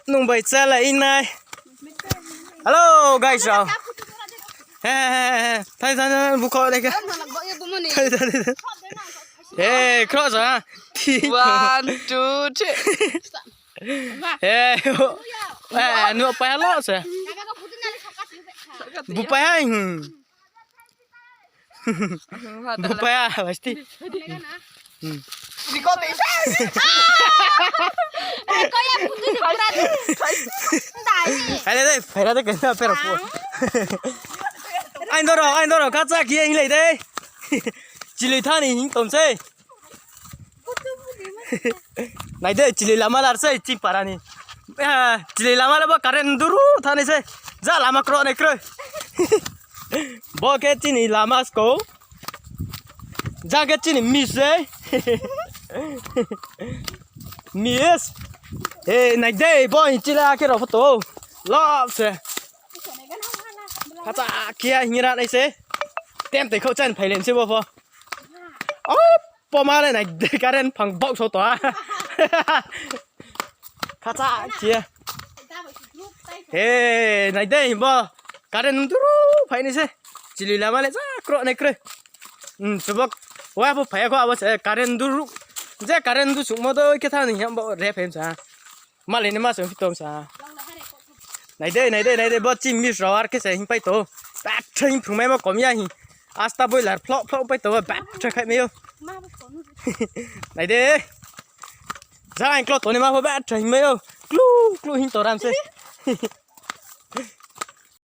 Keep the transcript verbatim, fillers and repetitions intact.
Nung bai chalai nai. Hello, guys, rao. He, he, he, he. Thai, thai, thai, bukho dei khe. Thai, thai, thai, thai. He, cross, ha? One, two, three. He, oh. Eh, nu pai ha lo se. Bu pai ha, hmm. Bu pai ha, basti. Hmm. Hai le dei, phai ra dei, kena pero po. Ain doro, ain doro, kacha khe hinglai dei. Chiloi thani hing tom sei. Nai dei, chiloi lama lar sei, chini para ni. Eh, chiloi lama le bo current duru thani sei. Ja lama kro nai kroi. Bo khe chini lama sko. Ja khe chini miss sei. Miss. Eh, nai dei, bo hin chila khe rao photo. Love se. Kacha khe hingra nai sei. Tem tei khou chan phai len sei bo pho. Oh, poma le nai de current phang box so to a. Khacha khe. He, nai de bo. Current duru phai ni se. Chiloi lama le ja kro nai kroi. Hmm, chubok. Wa bo phai kho abo se current duru. Je current du sukmo do khe tha ni hing bo re phai sa. Malai ni ma se phi tom sa. Nai de, nai de, nai de, bo chini miss rao ar khe se hing pai to. Battery hing phrungmaimo kom ya hing. Asta boiler phlok phlok pai to, battery khai mai ou. Nai de. Ja ang klo toni ma pho battery hing mai ou. Klu, klu hing to ram se.